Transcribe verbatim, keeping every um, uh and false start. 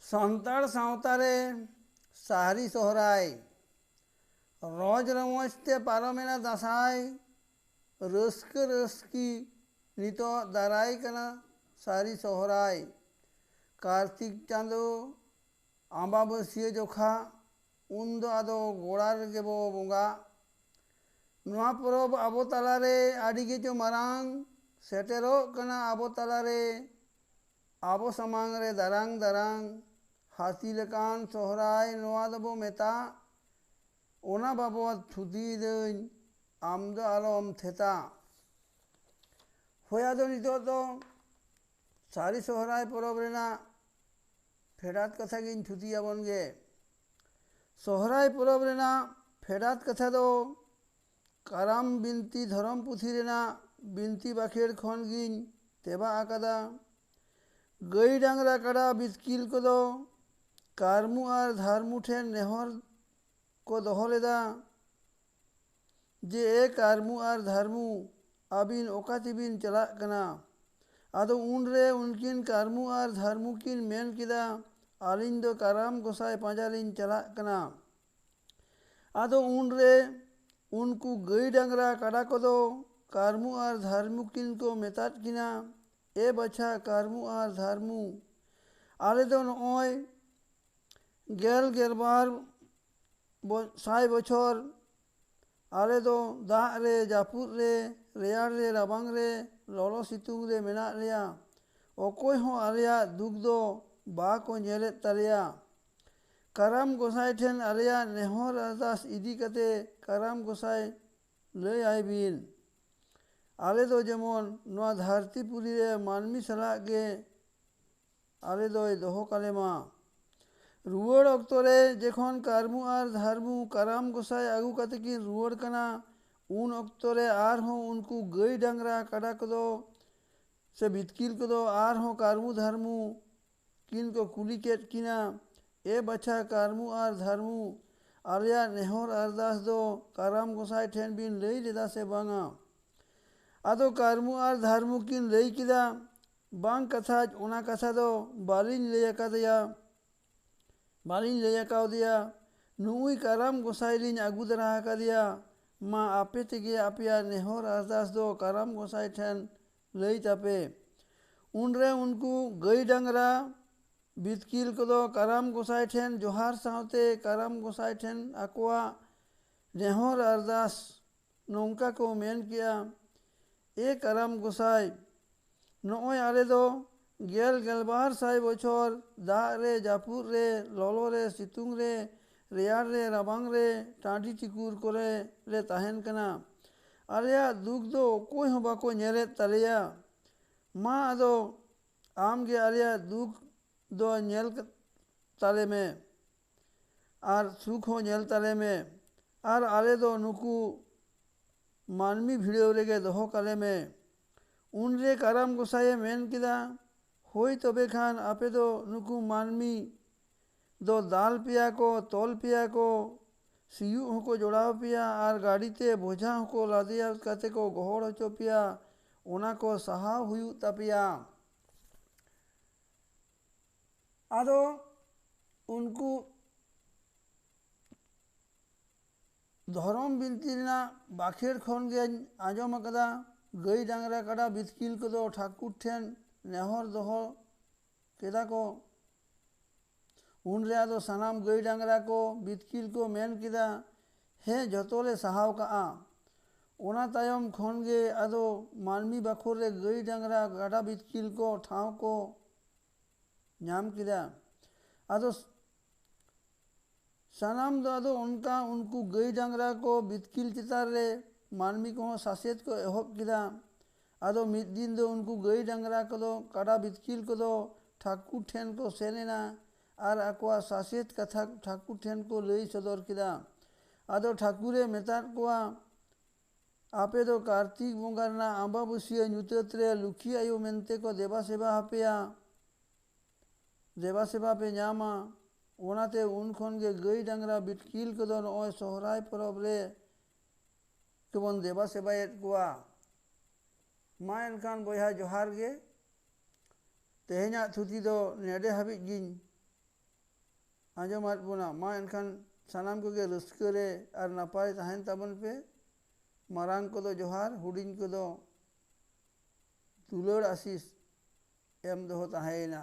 ᱥᱟᱱᱛᱟᱲ ᱥᱟᱶᱛᱟ ᱨᱮ ᱥᱟᱹᱨᱤ ᱥᱚᱦᱨᱟᱭ, ᱨᱚᱡᱽ ᱨᱚᱢᱚᱡᱽ ᱛᱮ ᱯᱟᱨᱚᱢᱮᱱᱟ ᱫᱟᱸᱥᱟᱭ, ᱨᱟᱹᱥᱠᱟᱹ ᱨᱟᱹᱥᱠᱤ ᱱᱤᱛᱚᱜ ᱫᱟᱨᱟᱭ ᱠᱟᱱᱟ ᱥᱟᱹᱨᱤ ᱥᱚᱦᱨᱟᱭ᱾ ᱠᱟᱨᱛᱤᱠ ᱪᱟᱸᱫᱳ ᱟᱢᱵᱟᱵᱟᱹᱥᱭᱟᱹ ᱡᱚᱠᱷᱟ, ᱩᱱᱫᱚ ᱟᱫᱚ ᱜᱚᱲᱟ ᱨᱮᱜᱮ ᱵᱚ ᱵᱚᱸᱜᱟ᱾ ᱱᱚᱣᱟ ᱯᱚᱨᱚᱵᱽ ᱟᱵᱚ ᱛᱟᱞᱟᱨᱮ ᱟᱹᱰᱤ ᱜᱮᱪᱚ ᱢᱟᱨᱟᱝ ᱥᱮᱴᱮᱨᱚᱜ ᱠᱟᱱᱟ ᱟᱵᱚ ᱛᱟᱞᱟᱨᱮ᱾ ᱟᱵᱚ ᱥᱟᱢᱟᱝ ᱨᱮ ᱫᱟᱨᱟᱝ ᱫᱟᱨᱟᱝ ᱦᱟᱹᱛᱤ ᱞᱮᱠᱟᱱ ᱥᱚᱦᱨᱟᱭ ᱱᱚᱣᱟ ᱫᱚᱵᱚ ᱢᱮᱛᱟᱜ᱾ ᱚᱱᱟ ᱵᱟᱵᱚᱫ ᱛᱷᱩᱛᱤᱭᱮᱫᱟᱹᱧ, ᱟᱢ ᱫᱚ ᱟᱞᱚᱢ ᱛᱷᱮᱛᱟ᱾ ᱦᱳᱭ, ᱟᱫᱚ ᱱᱤᱛᱚᱜ ᱫᱚ ᱥᱟᱹᱨᱤ ᱥᱚᱦᱨᱟᱭ ᱯᱚᱨᱚᱵᱽ ᱨᱮᱱᱟᱜ ᱯᱷᱮᱰᱟᱛ ᱠᱟᱛᱷᱟ ᱜᱤᱧ ᱛᱷᱩᱛᱤᱭᱟᱵᱚᱱ ᱜᱮ᱾ ᱥᱚᱦᱨᱟᱭ ᱯᱚᱨᱚᱵᱽ ᱨᱮᱱᱟᱜ ᱯᱷᱮᱰᱟᱛ ᱠᱟᱛᱷᱟ ᱫᱚ ᱠᱟᱨᱟᱢ ᱵᱤᱱᱛᱤ ᱫᱷᱚᱨᱚᱢ ᱯᱩᱛᱷᱤ ᱨᱮᱱᱟᱜ ᱵᱤᱱᱛᱤ ᱵᱟᱠᱷᱮᱲ ᱠᱷᱚᱱ ᱜᱤᱧ ᱛᱮᱵᱟ ᱟᱠᱟᱫᱟ᱾ ᱜᱟᱹᱭ ᱰᱟᱝᱨᱟ ᱠᱟᱰᱟ ᱵᱤᱛᱠᱤᱞ ᱠᱚᱫᱚ ᱠᱟᱹᱨᱢᱩ ᱟᱨ ᱫᱷᱟᱨᱢᱩ ᱴᱷᱮᱱ ᱱᱮᱦᱚᱨ ᱠᱚ ᱫᱚᱦᱚ ᱞᱮᱫᱟ ᱡᱮ, "ᱮ ᱠᱟᱹᱨᱢᱩ ᱟᱨ ᱫᱷᱟᱨᱢᱩ, ᱟᱹᱵᱤᱱ ᱚᱠᱟ ᱛᱮᱵᱤᱱ ᱪᱟᱞᱟᱜ ᱠᱟᱱᱟ?" ᱟᱫᱚ ᱩᱱᱨᱮ ᱩᱱᱠᱤᱱ ᱠᱟᱹᱨᱢᱩ ᱟᱨ ᱫᱷᱟᱨᱢᱩ ᱠᱤᱱ ᱢᱮᱱ ᱠᱮᱫᱟ, "ᱟᱹᱞᱤᱧ ᱫᱚ ᱠᱟᱨᱟᱢ ᱜᱚᱸᱥᱟᱭ ᱯᱟᱸᱡᱟ ᱞᱤᱧ ᱪᱟᱞᱟᱜ ᱠᱟᱱᱟ᱾" ᱟᱫᱚ ᱩᱱᱨᱮ ᱩᱱᱠᱩ ᱜᱟᱹᱭ ᱰᱟᱝᱨᱟ ᱠᱟᱰᱟ ᱠᱚᱫᱚ ᱠᱟᱹᱨᱢᱩ ᱟᱨ ᱫᱷᱟᱨᱢᱩ ᱠᱤᱱ ᱠᱚ ᱢᱮᱛᱟᱫ ᱠᱤᱱᱟ, "ᱮ ᱵᱟᱪᱷᱟ ᱠᱟᱹᱨᱢᱩ ᱟᱨ ᱫᱷᱟᱨᱢᱩ, ᱟᱞᱮ ᱫᱚ ᱱᱚᱜᱼᱚᱭ ᱜᱮᱞ ᱜᱮᱞᱵᱟᱨ ᱵᱚ-, ᱥᱟᱭ ᱵᱚᱪᱷᱚᱨ ᱟᱞᱮ ᱫᱚ ᱫᱟᱜ ᱨᱮ, ᱡᱟᱹᱯᱩᱫ ᱨᱮ, ᱨᱮᱭᱟᱲ ᱨᱮ, ᱨᱟᱵᱟᱝ ᱨᱮ, ᱞᱚᱞᱚ ᱥᱤᱛᱩᱝ ᱨᱮ ᱢᱮᱱᱟᱜ ᱞᱮᱭᱟ᱾ ᱚᱠᱚᱭ ᱦᱚᱸ ᱟᱞᱮᱭᱟᱜ ᱫᱩᱠ ᱫᱚ ᱵᱟᱠᱚ ᱧᱮᱞᱮᱫ ᱛᱟᱞᱮᱭᱟ᱾ ᱠᱟᱨᱟᱢ ᱜᱚᱸᱥᱟᱭ ᱴᱷᱮᱱ ᱟᱞᱮᱭᱟᱜ ᱱᱮᱦᱚᱨ ᱟᱨᱫᱟᱥ ᱤᱫᱤ ᱠᱟᱛᱮ ᱠᱟᱨᱟᱢ ᱜᱚᱸᱥᱟᱭ ᱞᱟᱹᱭ ᱟᱭ ᱵᱤᱱ᱾ ᱟᱞᱮ ᱫᱚ ᱡᱮᱢᱚᱱ ᱱᱚᱣᱟ ᱫᱷᱟᱹᱨᱛᱤ ᱯᱩᱨᱤ ᱨᱮ ᱢᱟᱹᱱᱢᱤ ᱥᱟᱞᱟᱜ ᱜᱮ ᱟᱞᱮ ᱫᱚᱭ ᱫᱚᱦᱚ ᱠᱟᱞᱮ ᱢᱟ᱾" ᱨᱩᱣᱟᱹᱲ ᱚᱠᱛᱚ ᱨᱮ ᱡᱚᱠᱷᱚᱱ ᱠᱟᱹᱨᱢᱩ ᱟᱨ ᱫᱷᱟᱨᱢᱩ ᱠᱟᱨᱟᱢ ᱜᱚᱸᱥᱟᱭ ᱟᱹᱜᱩ ᱠᱟᱛᱮ ᱠᱤᱱ ᱨᱩᱣᱟᱹᱲ ᱠᱟᱱᱟ, ᱩᱱ ᱚᱠᱛᱚ ᱨᱮ ᱟᱨᱦᱚᱸ ᱩᱱᱠᱩ ᱜᱟᱹᱭ ᱰᱟᱝᱨᱟ ᱠᱟᱰᱟ ᱠᱚᱫᱚ ᱥᱮ ᱵᱤᱛᱠᱤᱞ ᱠᱚᱫᱚ ᱟᱨᱦᱚᱸ ᱠᱟᱹᱨᱢᱩ ᱫᱷᱟᱨᱢᱩ ᱠᱤᱱ ᱠᱚ ᱠᱩᱞᱤ ᱠᱮᱫ ᱠᱤᱱᱟ, "ᱮ ᱵᱟᱪᱷᱟ ᱠᱟᱹᱨᱢᱩ ᱟᱨ ᱫᱷᱟᱨᱢᱩ, ᱟᱞᱮᱭᱟᱜ ᱱᱮᱦᱚᱨ ᱟᱨᱫᱟᱥ ᱫᱚ ᱠᱟᱨᱟᱢ ᱜᱚᱸᱥᱟᱭ ᱴᱷᱮᱱ ᱵᱤᱱ ᱞᱟᱹᱭ ᱞᱮᱫᱟ ᱥᱮ ᱵᱟᱝᱟ?" ᱟᱫᱚ ᱠᱟᱹᱨᱢᱩ ᱟᱨ ᱫᱷᱟᱨᱢᱩ ᱠᱤᱱ ᱞᱟᱹᱭ ᱠᱮᱫᱟ, "ᱵᱟᱝ ᱠᱟᱛᱷᱟᱡ, ᱚᱱᱟ ᱠᱟᱛᱷᱟ ᱫᱚ ᱵᱟᱹᱞᱤᱧ ᱞᱟᱹᱭ ᱟᱠᱟᱫᱮᱭᱟ, ᱵᱟᱹᱞᱤᱧ ᱞᱟᱹᱭ ᱟᱠᱟᱣᱫᱮᱭᱟ, ᱱᱩᱜᱼᱩᱭ ᱠᱟᱨᱟᱢ ᱜᱚᱸᱥᱟᱭ ᱞᱤᱧ ᱟᱹᱜᱩ ᱫᱟᱨᱟ ᱟᱠᱟᱫᱮᱭᱟ, ᱢᱟ ᱟᱯᱮ ᱛᱮᱜᱮ ᱟᱯᱮᱭᱟᱜ ᱱᱮᱦᱚᱨ ᱟᱨᱫᱟᱥ ᱫᱚ ᱠᱟᱨᱟᱢ ᱜᱚᱸᱥᱟᱭ ᱴᱷᱮᱱ ᱞᱟᱹᱭ ᱛᱟᱯᱮ᱾ ᱩᱱᱨᱮ ᱩᱱᱠᱩ ᱜᱟᱹᱭ ᱰᱟᱝᱨᱟ ᱵᱤᱛᱠᱤᱞ ᱠᱚᱫᱚ ᱠᱟᱨᱟᱢ ᱜᱚᱸᱥᱟᱭ ᱴᱷᱮᱱ ᱡᱚᱦᱟᱨ ᱥᱟᱶᱛᱮ ᱠᱟᱨᱟᱢ ᱜᱚᱸᱥᱟᱭ ᱴᱷᱮᱱ ᱟᱠᱚᱣᱟᱜ ᱱᱮᱦᱚᱨ ᱟᱨᱫᱟᱥ ᱱᱚᱝᱠᱟ ᱠᱚ ᱢᱮᱱ ᱠᱮᱜᱼᱟ, ᱮ ᱠᱟᱨᱟᱢ ᱜᱚᱸᱥᱟᱭ, ᱱᱚᱜᱼᱚᱭ ᱟᱞᱮ ᱫᱚ ᱜᱮᱞ ᱜᱮᱞᱵᱟᱨ ᱥᱟᱭ ᱵᱚᱪᱷᱚᱨ ᱫᱟᱜ ᱨᱮ, ᱡᱟᱹᱯᱩᱫ ᱨᱮ, ᱞᱚᱞᱚ ᱨᱮ, ᱥᱤᱛᱩᱝ ᱨᱮ, ᱨᱮᱭᱟᱲ ᱨᱮ, ᱨᱟᱵᱟᱝ ᱨᱮ, ᱴᱟᱺᱰᱤ ᱴᱤᱠᱩᱨ ᱠᱚᱨᱮ ᱞᱮ ᱛᱟᱦᱮᱱ ᱠᱟᱱᱟ᱾ ᱟᱞᱮᱭᱟᱜ ᱫᱩᱠ ᱫᱚ ᱚᱠᱚᱭ ᱦᱚᱸ ᱵᱟᱠᱚ ᱧᱮᱞᱮᱫ ᱛᱟᱞᱮᱭᱟ᱾ ᱢᱟ ᱟᱫᱚ ᱟᱢ ᱜᱮ ᱟᱞᱮᱭᱟᱜ ᱫᱩᱠ ᱫᱚ ᱧᱮᱞ ᱛᱟᱞᱮ ᱢᱮ ᱟᱨ ᱥᱩᱠ ᱦᱚᱸ ᱧᱮᱞ ᱛᱟᱞᱮ ᱢᱮ, ᱟᱨ ᱟᱞᱮ ᱫᱚ ᱱᱩᱠᱩ ᱢᱟᱹᱱᱢᱤ ᱵᱷᱤᱲᱟᱹᱣ ᱨᱮᱜᱮ ᱫᱚᱦᱚ ᱠᱟᱞᱮ ᱢᱮ᱾ ᱩᱱᱨᱮ ᱠᱟᱨᱟᱢ ᱜᱚᱸᱥᱟᱭᱮ ᱢᱮᱱ ᱠᱮᱫᱟ, ᱦᱳᱭ ᱛᱚᱵᱮ ᱠᱷᱟᱱ ᱟᱯᱮ ᱫᱚ ᱱᱩᱠᱩ ᱢᱟᱹᱱᱢᱤ ᱫᱚ ᱫᱟᱞ ᱯᱮᱭᱟ ᱠᱚ, ᱛᱚᱞ ᱯᱮᱭᱟ ᱠᱚ, ᱥᱤᱭᱩᱜ ᱦᱚᱸᱠᱚ ᱡᱚᱲᱟᱣ ᱯᱮᱭᱟ ᱟᱨ ᱜᱟᱹᱰᱤ ᱛᱮ ᱵᱚᱡᱷᱟ ᱦᱚᱸᱠᱚ ᱞᱟᱫᱮᱭᱟ ᱠᱟᱛᱮ ᱠᱚ ᱜᱚᱦᱚᱲ ᱦᱚᱪᱚ ᱯᱮᱭᱟ, ᱚᱱᱟ ᱠᱚ ᱥᱟᱦᱟᱣ ᱦᱩᱭᱩᱜ ᱛᱟᱯᱮᱭᱟ᱾ ᱟᱫᱚ ᱩᱱᱠᱩ ᱫᱷᱚᱨᱚᱢ ᱵᱤᱱᱛᱤ ᱨᱮᱱᱟᱜ ᱵᱟᱠᱷᱮᱲ ᱠᱷᱚᱱ ᱜᱮᱧ ᱟᱸᱡᱚᱢ ᱟᱠᱟᱫᱟ, ᱜᱟᱹᱭ ᱰᱟᱝᱨᱟ ᱠᱟᱰᱟ ᱵᱤᱛᱠᱤᱞ ᱠᱚᱫᱚ ᱴᱷᱟᱹᱠᱩᱨ ᱴᱷᱮᱱ ᱱᱮᱦᱚᱨ ᱫᱚᱦᱚ ᱠᱮᱫᱟ ᱠᱚ᱾ ᱩᱱᱨᱮ ᱟᱫᱚ ᱥᱟᱱᱟᱢ ᱜᱟᱹᱭ ᱰᱟᱝᱨᱟ ᱠᱚ ᱵᱤᱛᱠᱤᱞ ᱠᱚ ᱢᱮᱱ ᱠᱮᱫᱟ, ᱦᱮᱸ, ᱡᱚᱛᱚ ᱞᱮ ᱥᱟᱦᱟᱣ ᱠᱟᱜᱼᱟ᱾ ᱚᱱᱟ ᱛᱟᱭᱚᱢ ᱠᱷᱚᱱ ᱜᱮ ᱟᱫᱚ ᱢᱟᱹᱱᱢᱤ ᱵᱟᱠᱷᱳᱞ ᱨᱮ ᱜᱟᱹᱭ ᱰᱟᱝᱨᱟ ᱠᱟᱰᱟ ᱵᱤᱛᱠᱤᱞ ᱠᱚ ᱴᱷᱟᱶ ᱠᱚ ᱧᱟᱢ ᱠᱮᱫᱟ᱾ ᱟᱫᱚ ᱥᱟᱱᱟᱢ ᱫᱚ ᱟᱫᱚ ᱚᱱᱠᱟ ᱩᱱᱠᱩ ᱜᱟᱹᱭ ᱰᱟᱝᱨᱟ ᱠᱚ ᱵᱤᱛᱠᱤᱞ ᱪᱮᱛᱟᱱ ᱨᱮ ᱢᱟᱹᱱᱢᱤ ᱠᱚᱦᱚᱸ ᱥᱟᱥᱮᱛ ᱠᱚ ᱮᱦᱚᱵ ᱠᱮᱫᱟ᱾ ᱟᱫᱚ ᱢᱤᱫ ᱫᱤᱱ ᱫᱚ ᱩᱱᱠᱩ ᱜᱟᱹᱭ ᱰᱟᱝᱨᱟ ᱠᱚᱫᱚ, ᱠᱟᱰᱟ ᱵᱤᱛᱠᱤᱞ ᱠᱚᱫᱚ ᱴᱷᱟᱹᱠᱩᱨ ᱴᱷᱮᱱ ᱠᱚ ᱥᱮᱱ ᱮᱱᱟ ᱟᱨ ᱟᱠᱚᱣᱟᱜ ᱥᱟᱥᱮᱛ ᱠᱟᱛᱷᱟ ᱴᱷᱟᱹᱠᱩᱨ ᱴᱷᱮᱱ ᱠᱚ ᱞᱟᱹᱭ ᱥᱚᱫᱚᱨ ᱠᱮᱫᱟ᱾ ᱟᱫᱚ ᱴᱷᱟᱹᱠᱩᱨᱮ ᱢᱮᱛᱟᱫ ᱠᱚᱣᱟ, ᱟᱯᱮ ᱫᱚ ᱠᱟᱨᱛᱤᱠ ᱵᱚᱸᱜᱟ ᱨᱮᱱᱟᱜ ᱟᱢᱵᱟᱵᱟᱹᱥᱭᱟᱹ ᱧᱩᱛᱟᱹᱛ ᱨᱮ ᱞᱩᱠᱷᱤ ᱟᱭᱳ ᱢᱮᱱᱛᱮ ᱠᱚ ᱫᱮᱵᱟ ᱥᱮᱵᱟ ᱟᱯᱮᱭᱟ, ᱫᱮᱵᱟ ᱥᱮᱵᱟ ᱯᱮ ᱧᱟᱢᱟ᱾ ᱚᱱᱟᱛᱮ ᱩᱱ ᱠᱷᱚᱱ ᱜᱮ ᱜᱟᱹᱭ ᱰᱟᱝᱨᱟ ᱵᱤᱛᱠᱤᱞ ᱠᱚᱫᱚ ᱱᱚᱜᱼᱚᱭ ᱥᱚᱦᱨᱟᱭ ᱯᱚᱨᱚᱵᱽ ᱨᱮ ᱜᱮᱵᱚᱱ ᱫᱮᱵᱟ ᱥᱮᱵᱟᱭᱮᱫ ᱠᱚᱣᱟ᱾ ᱢᱟ ᱮᱱᱠᱷᱟᱱ ᱵᱚᱭᱦᱟ ᱡᱚᱦᱟᱨ ᱜᱮ, ᱛᱮᱦᱮᱧᱟᱜ ᱛᱷᱩᱛᱤ ᱫᱚ ᱱᱮᱰᱮ ᱦᱟᱹᱵᱤᱡ ᱜᱤᱧ ᱟᱸᱡᱚᱢᱟᱫ ᱵᱚᱱᱟ᱾ ᱢᱟ ᱮᱱᱠᱷᱟᱱ ᱥᱟᱱᱟᱢ ᱠᱚᱜᱮ ᱨᱟᱹᱥᱠᱟᱹ ᱨᱮ ᱟᱨ ᱱᱟᱯᱟᱭ ᱛᱟᱦᱮᱱ ᱛᱟᱵᱚᱱ ᱯᱮ᱾ ᱢᱟᱨᱟᱝ ᱠᱚᱫᱚ ᱡᱚᱦᱟᱨ, ᱦᱩᱰᱤᱧ ᱠᱚᱫᱚ ᱫᱩᱞᱟᱹᱲ ᱟᱥᱤᱥ ᱮᱢ ᱫᱚᱦᱚ ᱛᱟᱦᱮᱸᱭᱮᱱᱟ᱾